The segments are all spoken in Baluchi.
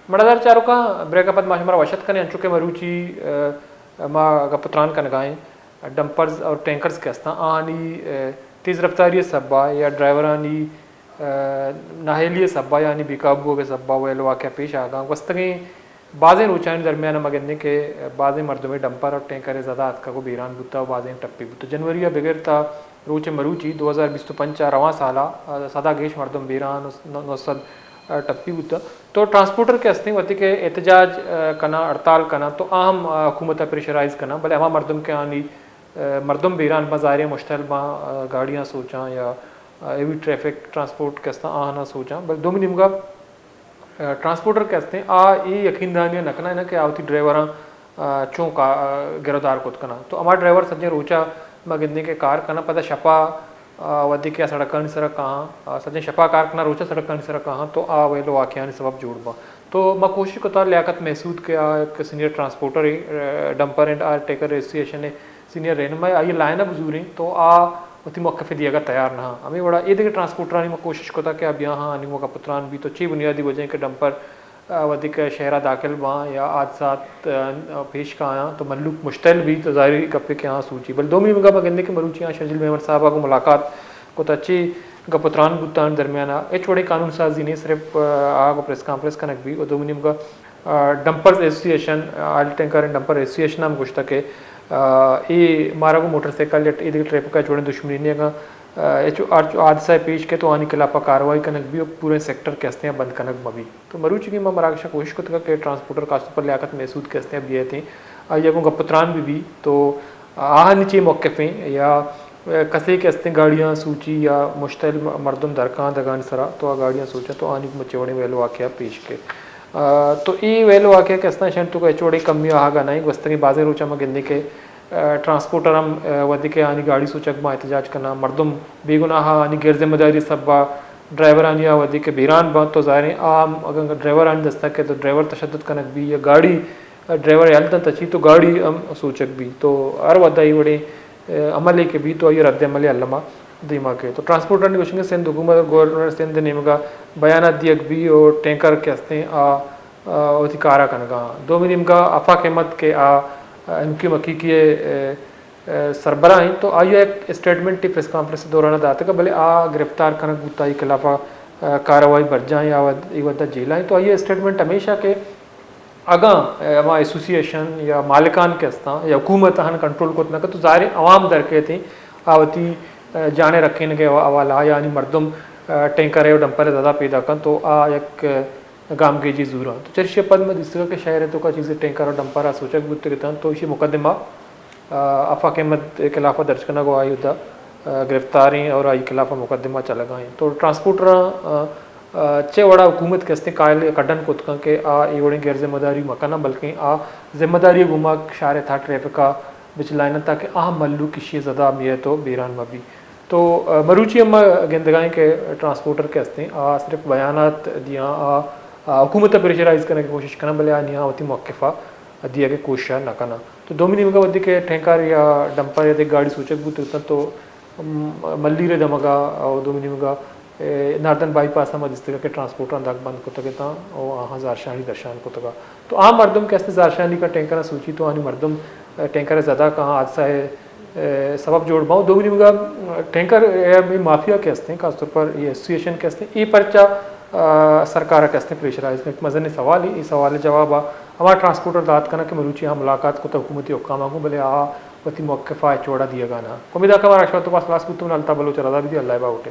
مڑادار چاروکاں، بریک ءَ پد ما شمارا وش اتک کنیں، انچو کہ مروچی، ءَ، ما گپ ءُ تران کنگا ایں ڈمپرز اور ٹینکرز کہ استاں، آہانی، ءَ، تیز رفتاری ءِ سبب ءَ یا ڈرائیورانی، ءَ، نااہلی ءِ سبب ءَ یا آہانی بے قابو بوگ ءِ سبب ءَ ویل واقعہ پیش آگاں۔ گوستگیں بازیں روچانی درمیان ءَ ما گندیں کہ بازیں مردمے ڈمپر اور ٹینکر ءِ زد ءَ اتکگ ءُ بیران بوتگ ءُ بازیں ٹپی بوتگ۔ جنوری ءَ بگر تا روچ مروچی دو ہزار بیست ءُ پنچ ءَ رواں سال ءَ، ءَ، سد ءَ گیش مردم بیران ءُ نو-، نو سد، ءَ، ٹپی بوتگ۔ تو ٹرانسپورٹر کہ استیں وتی کہ احتجاج، ءَ، کناں، ہڑتال کناں، تو آ ہم، ءَ، حکومت ءَ پریشرائز کناں، بلے ہما مردم کہ آنی، ءَ، مردم بیران باں، ظاہر ایں مشتعل باں، ءَ، گاڑیاں سوچاں یا، ءَ، ہیوی ٹریفک ٹرانسپورٹ کہ استاں آہاناں سوچاں، بلے دومی نیمگا ءَ، ٹرانسپورٹر کہ استیں، آ اے یقین دہانی ءَ نہ کناں کہ آ وتی ڈرائیوراں، ءَ، چون کا-، ءَ، گرودار کت کناں۔ تو ہما ڈرائیور سجیں روچا ما گندیں کہ کار کناں، پدا شپا، ءَ، وھدے کہ آ سڑکانی سرا کاہاں، ءَ، سجیں شپا کار کناں، روچا سڑکانی سرا کاہاں، تو آ ویل ءُ واقعہانی سبب جوڑ باں۔ تو ما کوشش کتا لیاقت محسود کہ آ یک سینئر ٹرانسپورٹر اے، ءَ، ڈمپر اینڈ آر ٹینکر ایسوسی ایشن ءِ سینئر رہنما، آئی ءِ لائن ءَ بزوریں تو آ وتی موقف ءَ دیگ ءَ تیار نہ آں۔ ہمے وڑا اے دگہ ٹرانسپورٹرانی ما کوشش کتا کہ آ بیاہاں، آنی گوما گپ ءُ تران بیت، تو چے بنیادی وجہ ایں کہ ڈمپر، ءَ، وھدے کہ شہر ءَ داخل باں یا حادثات، ءَ، پیش کایاں تو مھلوک مشتعل بیت، تو ظاہری گپے کہ آ سوچی۔ بلے دومی نیمگا ما گندیں کہ مروچی آ شرجیل مہمند صاحب ءَ گوں ملاقات کتا، چے گپ ءُ تران بوتا آنی درمیان ءَ، ہچ وڑیں قانون سازی نیں، صرف، ءَ، آ گوں پریس کانفرنس کنگ بی ءُ دومی نیمگا ءَ، ڈمپرز ایسوسی ایشن، آئل ٹینکر اینڈ ڈمپر ایسوسی ایشن ءَ ہم گوشتگ کہ، ءَ، اے مارا گوں موٹر سائیکل یا اے دگہ ٹریفک ءَ ہچ وڑیں دشمنی نیں، اگاں، ءَ، ہچ ہر حادثہ پیش کئے تو آنی خلاف ءَ کاروائی کنگ بی ءُ پوریں سیکٹر کہ استیں بند کنگ مہ بی۔ تو مروچی کہ ما مراگش ءَ کوشش کتگ کہ ٹرانسپورٹر خاص طور پر لیاقت محسود کہ استیں بیت ایں، آئی ءَ گوں گپ ءُ تران بہ بی تو آہانی چے موقف ایں یا کسے کہ استیں گاڑیاں سوچی یا مشتعل م-، مردم درکاں دگانی سرا تو آ گاڑیاں سوچاں تو آنی گوما چے وڑیں ویل واقعہ پیش کئے۔ آ، تو اے ویل واقعہ کہ استاں شن تو ہچ وڑیں کمی آہگا نہ ایں۔ گوستگیں بازیں روچاں ما گندیں کہ، آ، ٹرانسپورٹر ہم، آ، وھدے کہ آنی گاڑی سوچگ باں احتجاج کناں، مردم بے گناہ آنی غیر ذمہ داری سبب ءَ ڈرائیورانی آ وھدے کہ بیران باں تو ظاہر ایں آ ہم اگاں ڈرائیورانی دستا کئے تو ڈرائیور تشدد کنگ بی یا گاڑی ڈرائیور یل دنت چی تو گاڑی ہم سوچگ بی۔ تو ہر وھد ءَ اے وڑیں، ءَ، عملے کہ بی تو آئی ءِ رد عمل ءَ الما دیما کئے۔ تو ٹرانسپورٹرانی گوشگ ایں سندھ حکومت ءُ گورنر سندھ ءِ نیمگا بیانات دیگ بی ءُ ٹینکر کہ استیں آ، آ، وتی کارا کنگا۔ دومی نیمگا آفاق احمد کہ آ، آ، ایم کیو ایم حقیقی ءِ، ءَ، ءَ، سربراہ ایں تو آئی ءَ یک اسٹیٹمنٹ پریس کانفرنس ءِ دوران ءَ داتگ، بلے آ گرفتار کنگ بوتا، آئی خلاف ءَ، ءَ، کاروائی برجاہ ایں، آ وھد-، اے وھد ءَ جیل ءَ ایں۔ تو آئی ءِ اسٹیٹمنٹ ہمیش ایں کہ اگاں، ءَ، ہما ایسوسی ایشن یا مالکان کہ استاں یا حکومت آہاں کنٹرول کت نہ کنت تو ظاہر ایں عوام در کئیت ایں، آ وتی، ءَ، جان ءِ رکھینگ ءِ حوالہ ءَ یا آنی مردم، ءَ، ٹینکر ءَ ءُ ڈمپر ءَ زد ءَ پیداک انت تو آ یک گامگیجی زوراں۔ تو چریشی ءَ پد ما دیستگ کہ شہر ءِ توکا چیزے ٹینکر ءُ ڈمپر ءَ سوچگ بوتگ اتاں، تو ایشی مقدمہ، آ، آفاق احمد ءِ خلاف ءَ درج کنگ ءُ آئی اودا، آ، گرفتار ایں اور آئی خلاف ءَ مقدمہ چلگا ایں۔ تو ٹرانسپورٹراں، آ، آ، چہ وڑا حکومت کہ استیں قائل کڈن کت کن کہ آ اے وڑیں غیر ذمہ داری مکناں، بلکیں آ ذمہ داری ءِ گوما شہر ءِ تھا ٹریفک ءَ بچلائیناں تاکہ آ مھلوک ایشی ءِ زد ءَ میئے تو بیران مہ بی۔ تو، آ، مروچی ہم ما گندگا ایں کہ ٹرانسپورٹر کہ استیں، آ صرف بیانات دیاں، آ، آ، حکومت ءَ پریشرائز کنگ ءِ کوشش کناں، بلے آ نیاں وتی موقف ءَ دیگ ءِ کوشش ءَ نہ کناں۔ تو دومی نیمگ ءَ وھدے کہ ٹینکر یا ڈمپر یا دگہ گاڑی سوچگ بوتگ اتاں تو، م-، ملیر ءِ دمگ ءَ ءُ دومی نیمگ ءَ، اے، ناردرن بائی پاس ءَ ما دیستگ کہ ٹرانسپورٹراں دگ بند کتگ اتاں ءُ آہاں زہرشانی درشان کتگ۔ تو آ مردم کہ استیں زہرشانی کن ٹینکراں سوچی تو آنی مردم ٹینکر ءِ زد ءَ کاہاں حادثہ ءِ، ءَ، سبب جوڑ باں۔ دومی نیمگ ءَ ٹینکر ءِ ہمے مافیا کہ استیں، خاص طور پر اے ایسوسی ایشن کہ استیں، اے پرچا، ءَ، سرکار ءَ کہ استیں پریشرائز کنت؟ مزنیں سوالے، اے سوال ءِ جواب ءَ ہما ٹرانسپورٹر دات کناں کہ مروچی آہاں ملاقات کتگ حکومتی حکاماں گوں، بلے آ وتی موقف ءَ ہچ وڑا دیگا نہ۔ امیت کناں کہ مارا شما تو پاس خلاص بوتگ، من الطاف بلوچ ءَ رضا بدی، اللہ ءِ باہوٹ ءَ۔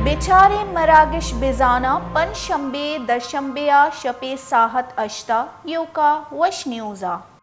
بچاریں مراگش بزاناں، پنچ شنبے، دشنبے ءَ شپے ساہت ہشت ءَ ایوکا وش نیوز ءَ۔